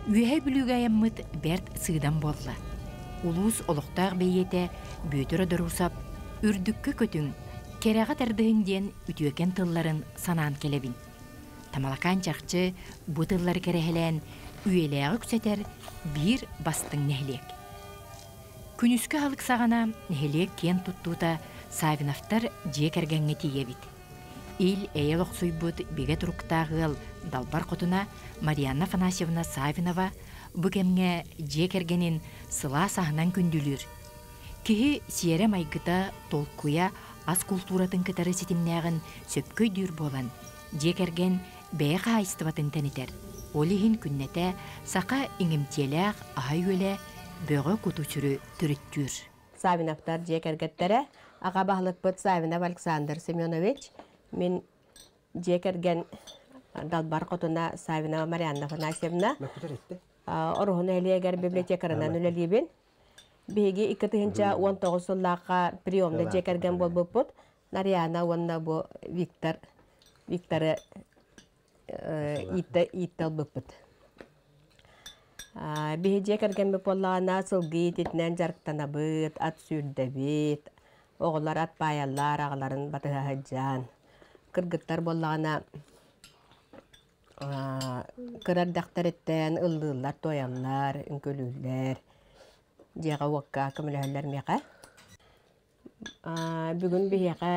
Үөһээ Бүлүүгэ айаммыт бэрт сыыдам буолла. Улуус олохтоох бэйиэтэ Бүөтүр Одоруусап «Үрдүккэ көтүҥ, кэрэҕэ тардыһыҥ» диэн үтүөкэн тылларын санаан кэлэбин. Тамалакаан чахчы бу тыллары кэрэһэлээн үйэлээҕи үксэтэр биир бастыҥ нэһилиэк. Күнүскү аһылык саҕана нэһилиэк киэн туттуута Савиновтар дьиэ кэргэҥҥэ тиийэбит. Ил-эйэ олохсуйбут бигэ туруктаах ыал Далбар Хотуна Марианна Афанасьевна Савинова бу кэмҥэ дьиэ кэргэнин сылаас аһынан күндүлүүр. Киһи сиэрэ-майгыта, толкуйа ас култууратын кытары ситимнээҕин сөпкө өйдүүр буолан, дьиэ кэргэн бэйэ хаһаайыстыбатын тэнитэр. Ол иһин күннэтэ саха иҥэмтиэлээх аһа-үөлэ бөҕө куту-сүрү төрүттүүр. Савиновтар дьиэ кэргэттэрэ, аҕа баһылыкпыт Савинов Александр Семенович, мин дьиэ кэргэн Далбар Хотуна Савинова Марианна Афанасьевна, Ороһу нэһилиэгэр библиотекарынан үлэлиибин. Биһиги 2019 сыллаахха приемный дьиэ кэргэн буолбуппут. Нарьяна уонна бу Виктор Викторы ииттэ ылбыппыт. Биһи дьиэ кэргэммит буоллаҕына сылгы иититинэн дьарыктанабыт, ат сүүрдэбит, оҕолор ат баайаллар, аҕаларын батыһа сылдьан. Кыргыттар буоллаҕына кыра эрдэхтэриттэн ыллыыллар, туойаллар, үҥкүүлүүллэр, дьиэҕэ-уокка көмөлөһөллөр миэхэ. Бүгүн биһиэхэ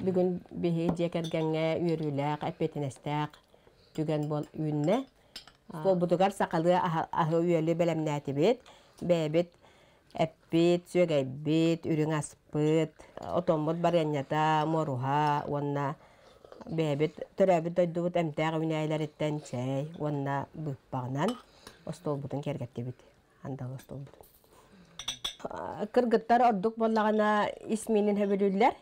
бүгүн биһи дьиэ кэргэҥҥэ үөрүүлээх, эппиэтинэстээх түгэн буол үүннэ. Буолбутугар сахалыы аһы-үөлү бэлэмнээтибит. Бэйэбит эппит, сүөгэйбит, үрүҥ аспыт, отоммут барыанньата, муоруһа уонна бэйэбит төрөөбүт дойдубут эмтээх үүнээйилэриттэн чэй уонна быыппаҕынан остуолбутун киэргэттибит, андалы остуолбутун. Кыргыттар ордук буоллаҕына ис миинин сөбүлүүллэр.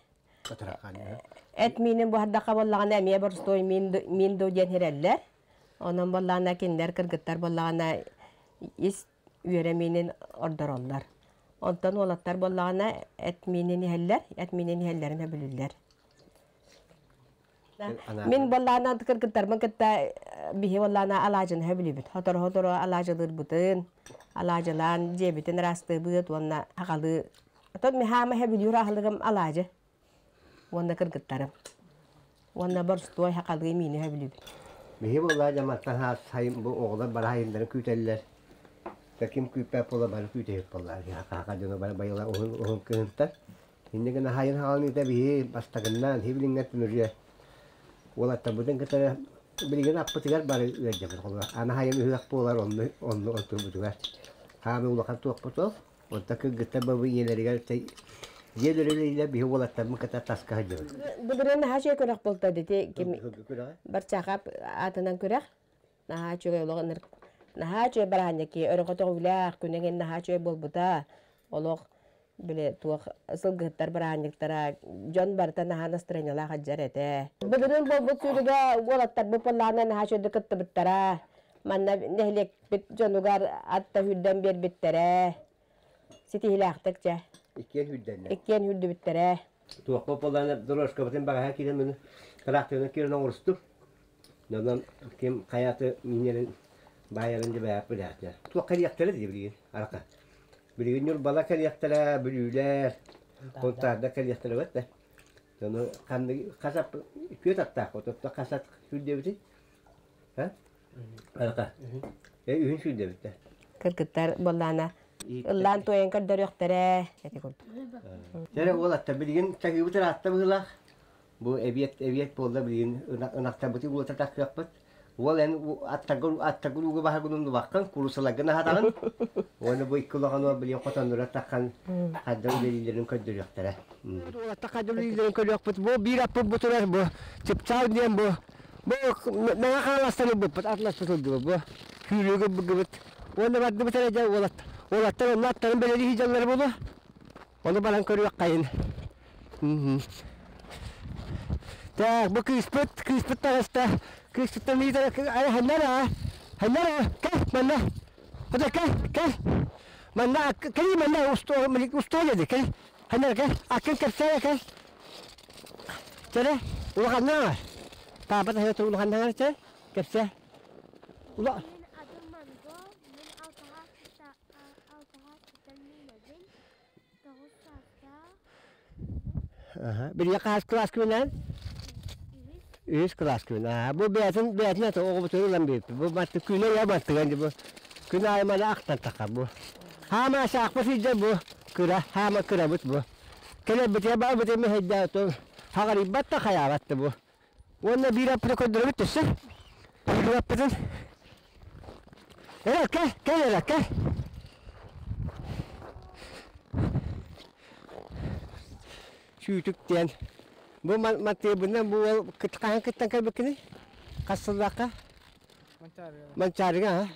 Эт миинин буһардахха буоллаҕына эмиэ боростуой миин дуу диэн иһэрэллэр. Онон буоллаҕына кинилэр кыргыттар буоллаҕына ис үөрэ миинин ордороллор. Онтон уолаттар буоллаҕына эт миинин иһэллэр, эт миинин иһэллэрин сөбүлүүллэр. Мин буоллаана кыргыттарбын кытта биһи буоллаана алаадьыны сөбүлүүбүт. Сотору-сотору алаадьылыырбытын, алаадьылаан дьиэбитин ыраастыыбыт уонна аҕалыы. Оттон мин сөбүлүүр аһылыгым алаадьы уонна кыргыттарым. Уонна боростуой хахалыы миини сөбүлүүбүт. Биһи буоллаа дьаматтан хаас сайын бу оҕолор бары хайыннарын күүтэллэр. Ким күүппэт буола бары күүтэһит буоллаа. Хаха дьоно бары байыла уһун уһун кыһынтар. Инньэ гына хаайын хааланыыта биһи бастакыннаан хибилиҥҥэ түмүрүө уолаттарбытын кытары билигин аппытыгар бары ыалдьабыт. Холобура, аны хайын ыһыах буолар онно онно онтубутугар хаамыы улахан туохпут ол. Онтон кыргыттар бабы ийэлэригэр дьиэлэрилэр биһи уолаттарбын кытта таска сылдьабыт. Былырыын наһаа үчүгэй күрэх буолта дити ким Барчахап аатынан күрэх наһаа үчүгэй олох наһаа үчүгэй бараанньаки өрөҕөтөҕүүлээх күнэҥин наһаа үчүгэй буолбута олох били туох сылгыһыттар бырааһынньыктара дьон барыта наһаа настроениелаах сылдьар этэ. Былырыын буолбут сүүрүгэ уолаттарбыт буоллаҕына наһаа үчүгэйдик кыттыбыттара. Манна нэһилиэкпит дьонугар ат да сүүрдэн биэрбиттэрэ. Ситиһиилээхтик дьэ. Иккиэн сүүрдэннэр. Иккиэн сүүрдүбүттэрэ. Туохпут буоллаҕына дорожкабытын баҕаһа киирэн маны тыраахтарынан киирэн оҥорустум. Онон ким хайаты минньэрин баайарын дьэ бэйэп билээхтэр. Туох кэлиэхтэрэ дии билигин арака. Билигин Ньурбала кэлиэхтэрэ, Бүлүүлэр, Хонтаардар кэлиэхтэрэ бэт да. Ону ханнык хас күөт аттаах ототто хас ат сүүрдэбитий? А? Арака. Э үһүн сүүрдэбиттэр. Кыргыттар буоллаана ыллаан туойан көрдөрүөхтэрэ эти курдук. Дьэ уолаттар билигин чаһыыбыт ыраатта быһыылаах. Бу эбиэт эбиэт буолла билигин ынахтарбытын уота тахсыахпыт. Уол эн аттаргын аттаргын ууга баһаргын умнубаккын, куурусаларгын аһатаҕын. Уонна бу икки улахан уол билигин хотоннора таххан хайдах үлэлииллэрин көрдөрүөхтэрэ. Уолаттар хайдах үлэлииллэрин көрүөхпүт. Бу биир аппыт бу турар бу чыпчаал диэн бу бу мэҥэ хаҥаластан ылбыппыт атласпыт ылдыбыт бу күүрүүгэ ылбыт. Уонна бардыбыт эрэ дьэ уолат уолаттар онно аттарын бэлэлии сылдьаллар буолуо. Ону баран көрүөххэйин. Так, бу кыыспыт, кыыспыт таҕыста. Кыыспыттан ыытар, ай, ханнара, ханнара, кэл, манна. Хода, кэл, кэл. Манна, кэл, манна, устуо деді, кэл. Ханнара, кэл, аккын кэпсээ, кэл. Чэрэ, улаханнаҕар. Папа таһыта улаханнаҕар, чэ, кэпсээ. Ула. Билиэ хаас кылаас күнэн? Үс кылаас күн. Бу бэйэтин бэйэтин ата оҕобутун ылан биэрпит. Бу батты күнэ я баттыган бу. Күн аайы маны ахтан таха бу. Хаама саахпа сылдьар бу. Кыра, хаама кырабыт бу. Кэлэрбитигэр барбытын мэһэйдээх отон хаҕарыйбат да хайаабат да бу. Уонна биир аппыты көрдөрөбүт өссө. Биир аппытын. Эрэ, кэл, кэл эрэ, кэл. Сүүтүк диэн. Бу матыыбынан бу уол хаһан кыттан кэлбиккиний? Хас сыллаахха? Манчаарыга, а?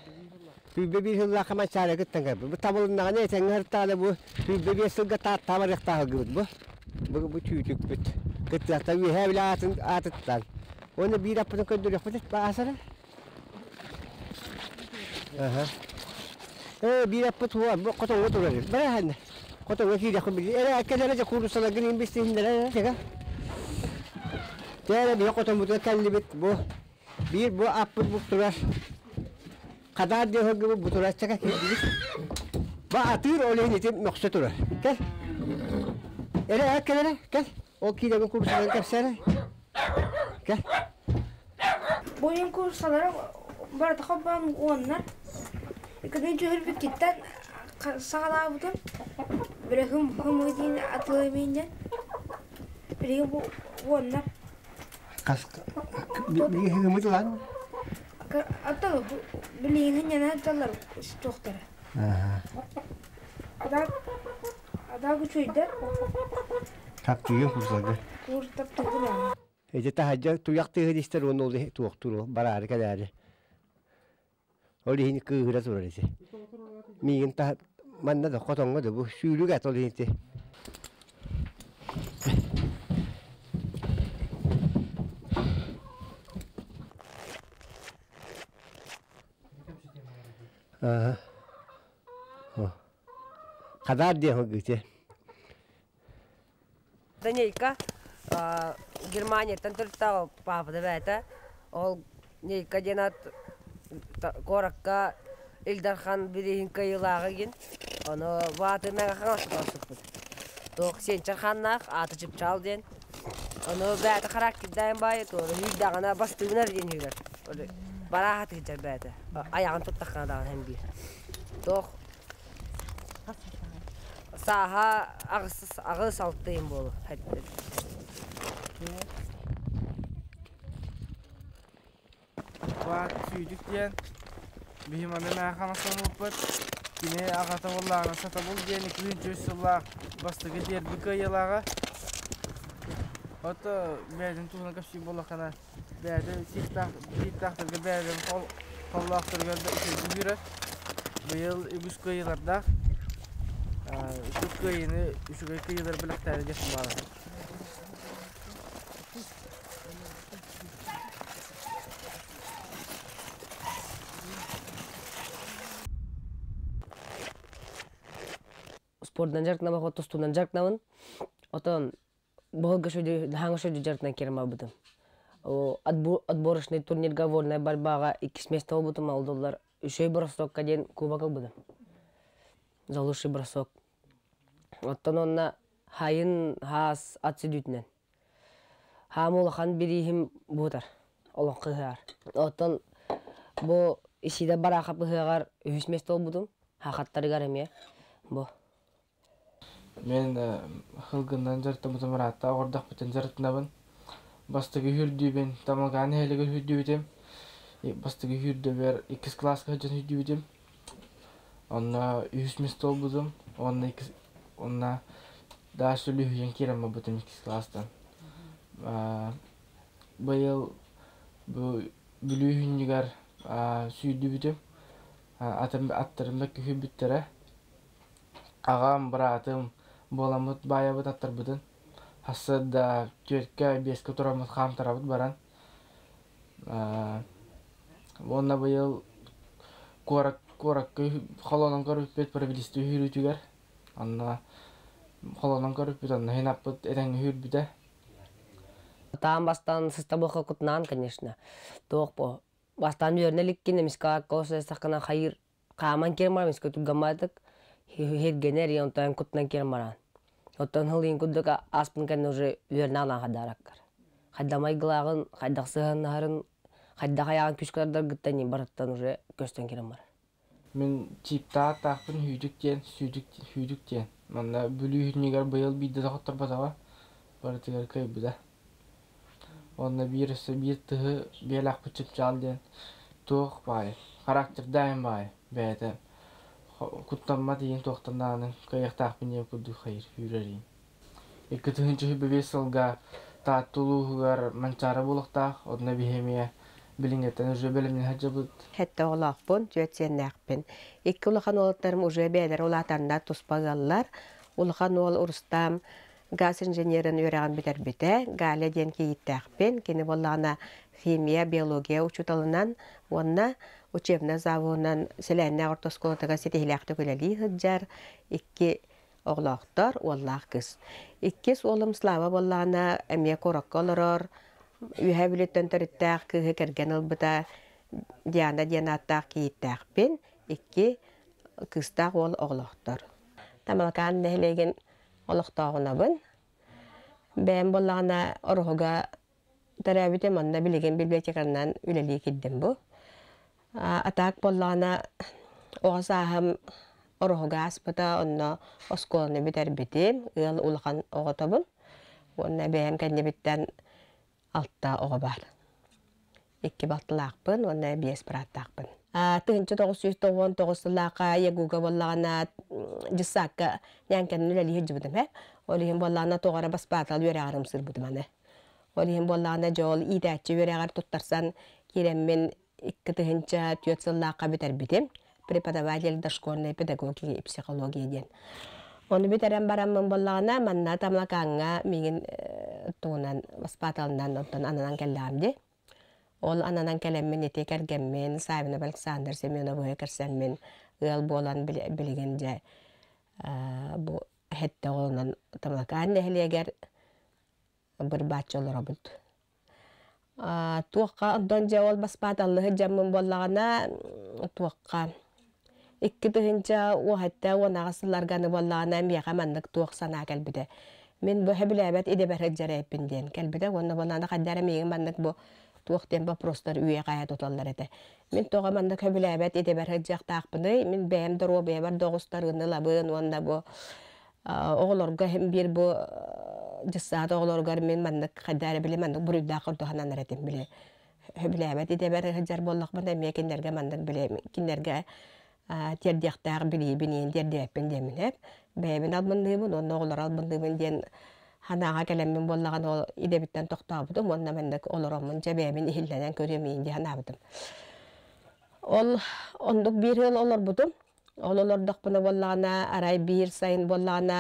Сүүрбэ биир сыллаахха Манчаарыга кыттан кэлбит. Бу табылыннаҕына этэҥҥэ сырыттаҕына бу 25 сылга тааттаа барыахтаах бу. Бу бу сүүтүкпүт. Кыттыахтан үөһээ билэ аатын аатыттан. Уонна биир аппытын көрдөрүөхпүт баасара. Аха. Ээ биир аппыт хуа бу хотоҥҥо турар. Бара Хотоҥҥо киириэххин билии. Эрэ кэлэрэ дьэ кууруссаларгын инбистиһиннэрэ эрэ. Тээрэ биһи хотоммутугар кэллибит бу биир бу аппыт бу турар хадаар диэн сылгыбыт бу турар чака киирдибит. Бу атыыр ол иһин ити мөхсө турар. Кэл. Эрэ кэл эрэ кэл. Ол киирэгин кууруссаларын кэпсээрэ. Кэл. Бойун кууруссалара барыта холбоон уоннар. Иккитин түһүрбүт саҕалаабытым. Билигин хымыы диэн атылыы диэн. Билигин бу уоннар. Хас билигин хымыт ылан? Ата билигин yana талар туохтара. Ада ада күчүйдер. Таптыгын курсалга. Кур таптыгын. Эдэ таһырдьа туйах тыаһын истэр уонна ол туохтуур бараары кэлээри. Ол иһин кыыһыра турар ити. Миигин таһ манна да хотоҥҥо да бу сүүлүк эт ол иһин ити. Хадаар диэн ити. Данейка Германияттан төрүттээх паапата бэйэтэ. Ол Нейка диэн ат куоракка Ил Дархан бирииһин кыайыылааҕа игин. Ону бу ааты мэҥэ хаҥаска сыппыт. Туох сиэнчэр хааннаах, аата Чыпчаал диэн. Ону бэйэтэ характердаан баайы туора үүрдэҕинэ бастыыбынар диэн үүрэр. Барааһа тыһыдьар бэйэтэ. Айаҕын туттаххына даҕаны һэн биир. Туох Сааһа аҕыс алта ыйым буолуо. Баар сүүтүк диэн биһи маны мээхэ хамсаммыппыт. Кини аҕата буоллаҕына сатабыл диэн 203 сыллаах бастакы дерби кыайыылааҕа. Ото бэйэтин туһунан кэпсиир буоллаххына бэйэтэ сииктаахтарга бэйэлэрин холлоохторугар да үчүгэйдик үүрэр. Быйыл үгүс кыайыылардаах. Үчүгэй кыайыыны үчүгэй кыайыылары бэлэхтээри диэхпин баҕарабын. Спордунан дьарыктанабын, тустуунан дьарыктанабын. Отон Быһылгы хаҥас дьарытынан киирэн барбытым. Отборочный турнирга вольная борьбаҕа иккис место буолбутум, ол доллар үчүгэй бросокка диэн кубок ылбытым. За лучший бросок. Оттон онно хайын хаас ат сүдүүтүнэн. Хаама улахан бирииһим буутар, олоххо ыһыар. Оттон бу Исида Бараахап ыһыаҕар үһүс место буолбутум, хахаттарыгар эмиэ бу. Мин сылгынан дьарыктаммытым ыраатта, оҕордохпутун дьарыктанабын. Бастакы үүрдүүбүн Тамалгаан нэһилиэгэр үүрдүбүтүм. Бастакы үүрдүбэр иккис кылааска сылдьан үүрдүбүтүм. Онно үһүс место буолбутум. Уонна иккис уонна дальше үлүһүйэн киирэн барбытым иккис кылаастан. Быйыл бу Бүлүү күннүгэр сүүрдүбүтүм. Атын аттарым да күһүйбүттэрэ. Аҕам, быраатым буоламмыт баайабыт аттарбытын сарсыарда түөркэ, биэскэ тураммыт хаамтарабыт баран уонна быйыл куорат куоракка холонон көрбүппүт правительство үһүрүүтүгэр онно холонон көрбүппүт онно иһин аппыт этэҥҥэ үһүрбүтэ. Таан бастаан сыстабыха кутнаан, конечно. Туох бу бастаан үөрэнэ иликкин эмискэ сахкана хайыр хааман киирэн баран эмискэ туггамматык иһиргэнэр онтон кутунан киирэн баран. Оттон хыл курдук ааспын кэннэ уже үөрэнэ анаан хадаараккар. Хайда майгылааҕын, хайдах сыһыаннаһарын, хайдах айаҕын күскэ тардаргыттан барыттан уже көстөн кирэн барар. Мин чиптаах-таахпын Сүүдүк диэн, Сүүдүк, Сүүдүк диэн. Манна Бүлүү үһүнүгэр быйыл биирдэ да хотторботоҕо, барытыгар кыайбыта. Уонна биир өссө биир тыһы биэлээхпит чыпчаал диэн туох баай, характердаайын баай бэйэтэ куттаммат иин туохтан даҕаны кыайыахтаахпын диэн курдук хайыр үүрэр иин. 2005 сылга Таатта улууһугар Манчаары буолуохтаах, онно биһи эмиэ билиҥҥиттэн уже бэлэмнэһэ сылдьабыт. Сэттэ оҕолоохпун, түөрт сиэннээхпин. Икки улахан уолаттарым уже бэйэлэрэ улаатаннар туспа ыаллар. Улахан уол Рустам газ инженерин үөрэҕин бүтэрбитэ. Галя диэн кийииттээхпин. Кини буоллаҕына химия, биология учууталынан уонна учебнай заводунан Сэлээннээх орто оскуолатыгар ситиһиилээхтик үлэлии сылдьар. Икки оҕолоохтор, уоллаах кыыс. Иккис уолум Слава буоллаҕына эмиэ куоракка олорор, Үөһээ Бүлүүттэн төрүттээх кыыһы кэргэн ылбыта Диана диэн ааттаах кийииттээхпин, икки кыыстаах уол оҕолоохтор. Тамалакаан нэһилиэгин олохтооҕунабын. Бэйэм буоллаҕына Ороһуга төрөөбүтүм, онно билигин библиотекарынан үлэлии киирдим бу. Атаак буоллаҕына оҕо сааһым Ороһуга ааспыта, онно оскуоланы бүтэрбитим, ыал улахан оҕотобун уонна бэйэм кэннибиттэн алта оҕо баар. Икки балтылаахпын уонна биэс бырааттаахпын. 1999 сыллаахха ЯГУга буоллаҕына дьыссаакка ньээҥкэнэн үлэлии сылдьыбытым ээ. Ол иһин буоллаҕына тоҕо эрэ баспаатал үөрэҕэр ымсыырбытым аны. Ол иһин буоллаҕына дьэ ол иитээччи үөрэҕэр туттарсан киирэммин 2004 сыллаахха бүтэрбитим. Преподаватель дошкольной педагогики и психологии диэн. Ону бүтэрэн бараммын буоллаҕына, манна Тамлакааҥҥа миигин тугунан баспааталынан онтон ананан кэллэҕим дии. Ол ананан кэлэммин ити кэргэммин Савинов Александр Семеновы көрсөммүн ыал буолан билигин дьэ бу эһэтте оҕолонон Тамлакаан нэһилиэгэр бырбааччы олоробут. Туохха онтон дьэ ол баспаат аллыһыт дьаммын буоллаҕына туохха 2017-18 сылларга аны буоллаҕына миэхэ маннык туох санаа кэлбитэ. Мин бу сөбүлээбэт идэбэр сылдьар эбиппин диэн кэлбитэ уонна буоллаҕына хайдах эрэ миигин маннык бу туох диэн вопростар үйэ-хайа туталлар этэ. Мин тоҕо маннык сөбүлээбэт идэбэр сылдьыахтаахпыный? Мин бэйэм доруобуйабар да оҕустарыыны ылабын уонна бу оҕолорго иһин биир бу дьыссаат оҕолоругар мин маннык хайдах эрэ били маннык буруйдаах курдук сананар этим били сөбүлээбэт идэбэр сылдьар буоллахпына эмиэ кинилэргэ маннык били кинилэргэ тиэрдиэхтээх билиибин иин тиэрдибэппин диэммин эп бэйэбин албынныыбын уонна оҕолору албынныыбын диэн санааҕа кэлэммин буоллаҕына ол идэбиттэн тохтообутум уонна маннык олороммун дьэ бэйэбин иһиллэнэн көрүөм иин дии санаабытым. Ол оннук биир ыал олорбутум. Ол олордохпуна буоллаҕына, арай биир сайын буоллаҕына,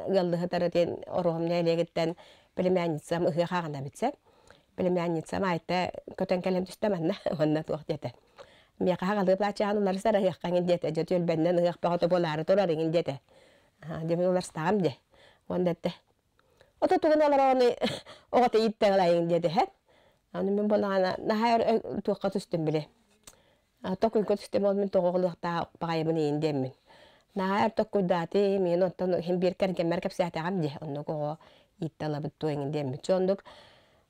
ыаллыһытар этин Оруоһум нэһилиэгиттэн племянницам ыһыах ааҕына бүтсэ. Племянницам Айта көтөн кэлэн түстэ манна, уонна туох диэтэ. Миэхэ хаҕалыы плачаан уларсар ыһыахха иҥин диэтэ, дьэ түөлбэннэн ыһыах бөҕөтө буолаары турар иҥин диэтэ. Дьэ мин уларстаҕым дии. Уонна эттэ, ото тугун олороҕуну оҕото ииттэҕилайыҥ диэтэ һэ. Аны мин буоллаҕына наһаа туохха түстүм били. Токуйга түстүм ол мин тоҕо ылыахтаах баҕайыбын иин диэммин. Наһаа эр токкуйдаатым, мин оттон иһин биир кэргэммэр кэпсээтэҕим дии, оннук оҕо ииттэ ылабыт дуо иҥин диэммит. Чэ оннук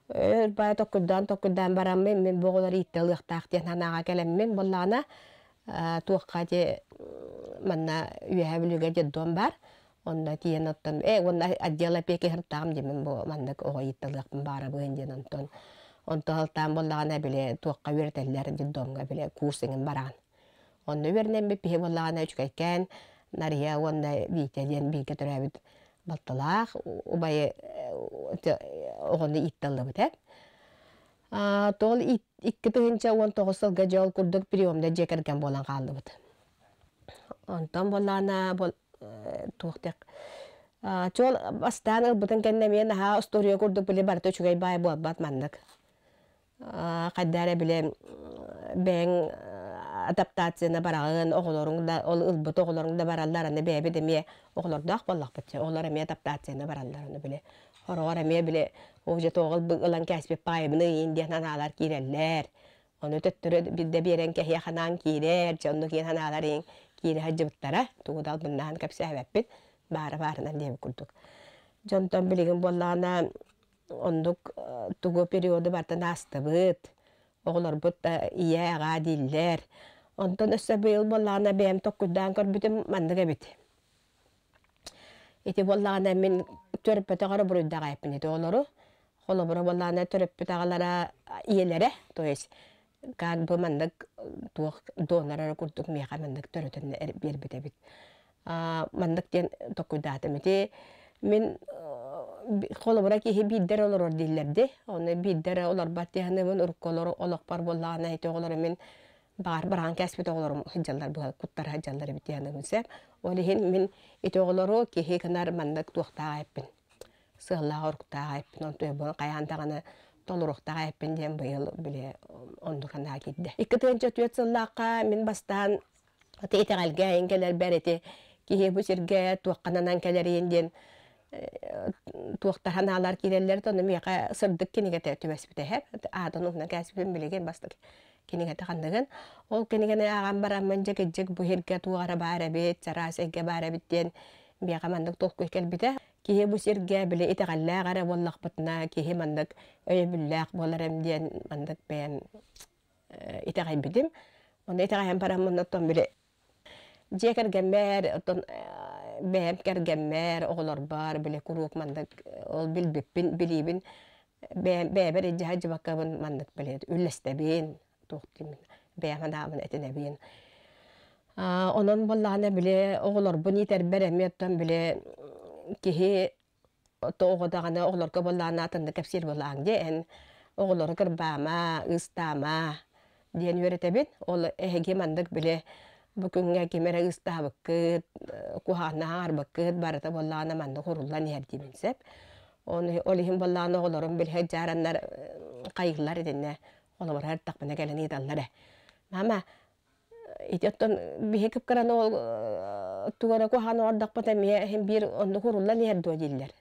өр баайа токкуйдаан токкуйдаан бараммын мин бу оҕолор ииттэ ылыахтаах диэн санааҕа кэлэммин буоллаҕына туохха ити манна Үөһээ Бүлүүгэ детдом баар. Онно тиийэн оттон ээ уонна отдел опеки сырыттаҕым дии мин бу маннык оҕо иитталыахпын баарабын диэн онтон онто алтаан буоллаҕына били туохха үөрэтэллэр детдомҥа били курс иҥин бараҕын. Онно үөрэнэммит биһи буоллаҕына үчүгэйкээн Нарыйа уонна Витя диэн бииргэ төрөөбүт балтылаах убайы оҕону иитталлыбыт ээ. Тоҕо 2019 сылга дьэ ол курдук приемда дьиэ кэргэн буолан хааллыбыт. Онтон буоллаҕына туох диэх чуол бастаан ылбытын кэннэ эмиэ наһаа остуоруйа курдук били барыта үчүгэй баай буолбат маннык. Хайдах эрэ били бэйэҥ адаптацияны бараҕын, оҕолоруҥ да ол ылбыт оҕолоруҥ да бараллар, аны бэйэбит эмиэ оҕолордоох буоллахпыт дьэ, оҕолор эмиэ адаптацияны бараллар аны били хороҕор эмиэ били оо дьэ тоҕо ылан кээспит баайыбын ыйын диэн санаалар киирэллэр. Ону төттөрү биирдэ биэрэн кэһиэх анаан киирэр, дьэ оннук иэн санаалар иҥ киирэ сылдьыбыттара, тугу да албыннаан кэпсээбэппит, баара баарынан диэбит курдук. Дьонтон билигин буоллаҕына оннук тугу периоду бартан аастыбыт. Оҕолорбут да ийэ, аҕаа дииллэр. Онтон өссө быйыл буоллаҕына бэйэм токкуйдаан көрбүтүм маннык эбит. Ити буоллаҕына мин төрөппөтөх эрэ буруйдаах эппин ити оҕолору. Холобура буоллаҕына төрөппүт аҕалара ийэлэрэ, то есть как бы маннык туох донор эрэ курдук миэхэ маннык төрөтөн биэрбит эбит. Маннык диэн токкуйдаатым ити мин холобура киһи биирдэ эрэ олорор дииллэр дии. Ону биирдэ эрэ олорбот дии саныыбын. Урукку олохпор буоллаҕына ити оҕолору мин баар бараан кээспит оҕолорум сылдьаллар быһа куттара сылдьаллар эбит диэн сөп. Ол иһин мин ити оҕолору киһи гынар маннык туохтаах эппин, сыаллаах оруктаах эппин, онтуйбун хайаан даҕаны толоруохтаах эппин диэн быйыл били оннук санаа киирдэ. 2 тыһыынча 4 сыллаахха мин бастаан ити итэҕэлгэ эйин кэлэрбэр ити киһи бу сиргэ туоххананан кэлэриин диэн туохтар санаалар киирэллэр онно миэхэ сырдык кинигэтэ түбэспитэ аатын уһунан кээспитим билигин бастакы кинигэтэ ханныгын ол кинигэни ааҕан бараммын дьэ кырдьык бу сиргэ туох эрэ баар эбит чараас эйгэ баар эбит диэн миэхэ маннык толкуй кэлбитэ киһи бу сиргэ били итэҕэллээх эрэ буоллахпытына киһи маннык өйөбүллээх буолар эм диэн маннык бэйэм итэҕэйбитим онно итэҕэйэн бараммын оттон били дьиэ кэргэммэр оттон бэйэм кэргэммэр оҕолорбор били куруук маннык ол билбиппин билиибин бэйэбэр илдьэ сылдьыбаккабын маннык били үллэстэбин туох диибин бэйэм санаабын этинэбин онон буоллаҕына били оҕолорбун иитэрбэр эмиэ оттон били киһи оҕо даҕаны оҕолорго буоллаҕына атыннык кэпсиир буоллаҕыҥ дии эн оҕолору кырбаама ыыстаама диэн үөрэтэбин ол эһиги маннык били бу күҥҥэ ким эрэ ыыстаабыккыт куһаҕанна аҥарбыккыт барыта буоллаҕына маннык уруллан иһэр диибин сөп оны ол иһин буоллаҕына оҕолорум били дьаараннар хайыыллар итиннэ холобура ыртахпына кэлэн ыыталлар ээ мама Ити оттон биһи кып-кыраны ол тугу эрэ куһаҕаны оҥордохпут эмиэ иһин биир оннук уруллан иһэр дуо дииллэр.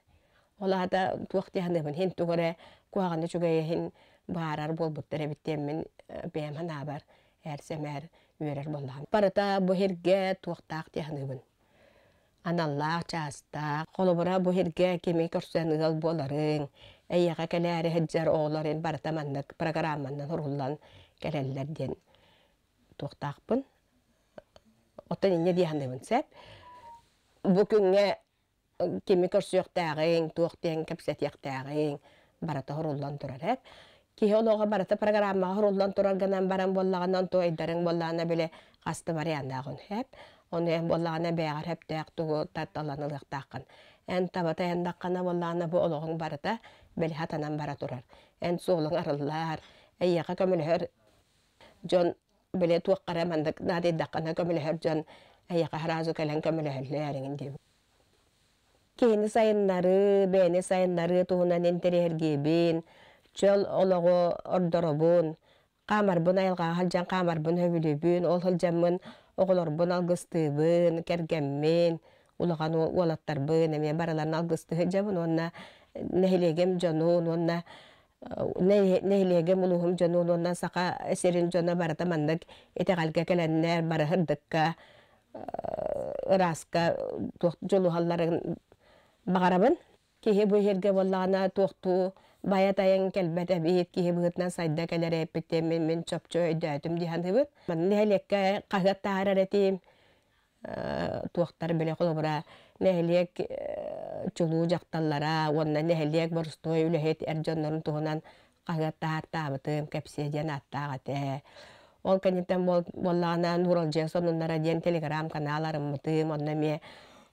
Ол аата туох дии саныыбын иһин тугу эрэ куһаҕаны үчүгэйи иһин быһаарар буолбуттар эбит диэммин бэйэм санаабар ээр-сэмээр үөрэр буоллаҕым. Барыта бу сиргэ туохтаах дии саныыбын. Аналлаах чаастаах, холобура бу сиргэ кими көрсөн ыал буоларыҥ, эйиэхэ кэлээри сылдьар оҕолор барыта маннык программанан уруллан кэлэллэр диэн туохтаахпын. Оттон инньэ дии саныыбын сөп. Бу күҥҥэ кими көрсүөхтээҕиҥ, туох диэн кэпсэтиэхтээҕиҥ барыта суруллан турар эп. Киһи олоҕо барыта программаҕа суруллан турар гынан баран буоллаҕына, онту ыйдарыҥ буоллаҕына били хас да варианнааҕын сөп. Ону эн буоллаҕына бэйэҕэр сөптөөх тугу тарталан ылыахтааххын. Эн табата айаннаххына буоллаҕына бу олоҕуҥ барыта били хатанан бара турар. Эн суолуҥ арыллар, эйиэхэ көмөлөһөр дьон били туохха эрэ маннык наадыйдаххына көмөлөһөр дьон эйиэхэ сразу кэлэн көмөлөһөллөр эҥин диэбит. Киһини сайыннарыы, бэйэни сайыннарыы туһунан интэриэһиргиибин, чөл олоҕу ордоробун, хаамарбын айылҕаҕа сылдьан хаамарбын сөбүлүүбүн, ол сылдьаммын оҕолорбун алгыстыыбын, кэргэммин, улахан уолаттарбын эмиэ барыларын алгыстыы сылдьабын уонна нэһилиэгим дьонун уонна нэһилиэгим улууһум дьонун уонна Саха сирин дьоно барыта маннык итэҕэлгэ кэлэннэр бары сырдыкка ырааска туох дьулуһалларын баҕарабын. Киһи бу иһиргэ буоллаҕына туохтуу байа-тайан кэлбэт эбиит киһи быһыытынан сайда кэлэр эппит мин чопчу өйдөөтүм дии саныыбын. Манна нэһилиэккэ хаһыат таһаарар этим туохтар били холобура нэһилиэк чулуу дьахталлара уонна нэһилиэк боростуой үлэһит эр дьоннорун туһунан хаһыат таһаартаабытым кэпсиэ диэн ааттаах этэ. Ол кэнниттэн буоллаҕына Нуралдьыйа сонуннара диэн телеграм-канал арыммытым. Онно эмиэ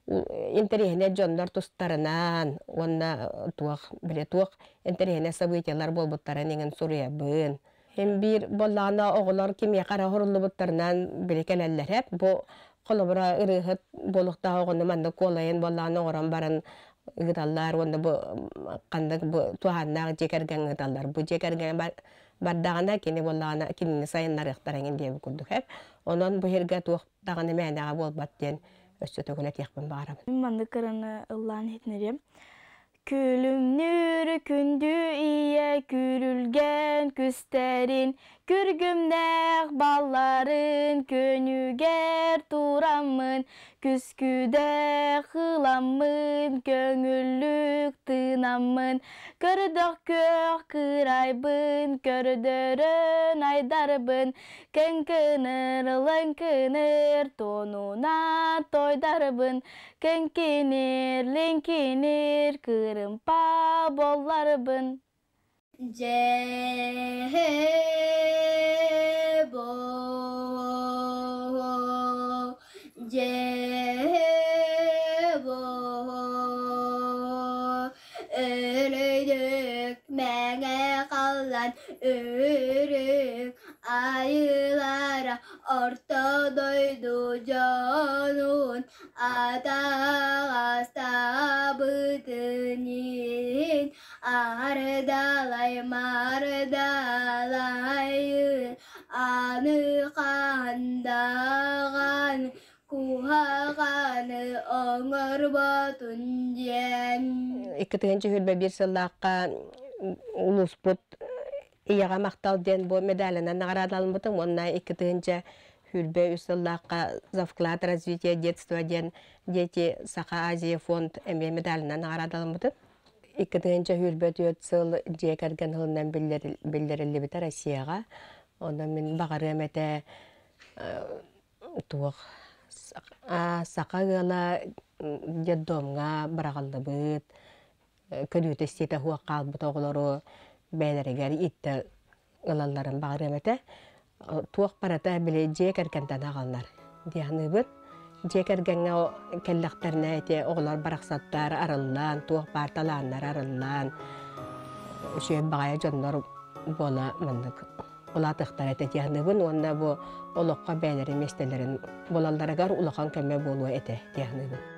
интэриэһинэй дьоннор тустарынан уонна туох били туох интэриэһинэй событиелар буолбуттарын иҥин суруйабын. Һин биир буоллаҕына оҕолор кимиэхэ эрэ уһуруллубуттарынан били кэлэллэр. Бу холобура ырыаһыт буолуохтаах оҕону маннык куолайын буоллаҕына оҥорон баран ыыталлар уонна бу ханнык бу туһааннаах дьиэ кэргэҥҥэ ыыталлар. Бу дьиэ кэргэҥҥэ бардаҕына кини буоллаҕына кинини сайыннарыахтара эҥин диэбит курдук эп. Онон бу сиргэ туох даҕаны мээнэҕэ буолбат диэн өссө төгүл этиэхпин баҕарабын. Мин маннык кыраны ыллаан иһитинэриэм. Күлүмнүүр күндү ийэ күрүлгэн күстэрин, Күргүмнээх балларын көнүгэр турар. тураммын, Күскүдэх ыламмын, көҥүллүк тыынаммын, Көрдөх күөх кыырайбын, көрдөрөн айдарбын, Кэҥкыныр, лэҥкинир, туонунан тойдарбын, Кэҥкинир, лиҥкинир, кырымпа болларбын. Дьээ бо дьээ бо Өрөйдүк мэҥэ халлан өрүк айылара орто дойду дьонун атаҕастаабытын иһин Ардалай мардалайын аны хаандаҕан куһаҕаны оҥорботун диэн. 2 21 сыллаахха улууспут Ийэҕэ махтал диэн бу медалынан наҕараадаламмытым уонна 2023 сыллаахха «За вклад развития детства» диэн Дети Саха Азия фонд эмиэ медалынан наҕараадаламмытым. 2024 сыл дьиэ кэргэн сылынан биллэриллибитэ Россияҕа. Онон мин баҕарыам этэ туох саха ыала детдомҥа быраҕыллыбыт, көрүүтэ-истиитэ суох хаалбыт оҕолору бэйэлэригэр ииттэ ылалларын баҕарыам этэ. Туох барыта били дьиэ кэргэнтэн аҕаллар дии саныыбын. Дьиэ кэргэҥҥэ кэллэхтэринэ ити оҕолор барахсаттар арыллан, туох баар талааннар арыллан, үчүгэй баҕайы дьоннор буола маннык улаатыахтара этэ дии саныыбын уонна бу олоххо бэйэлэрин миэстэлэрин булалларыгар улахан көмө буолуо этэ дии саныыбын.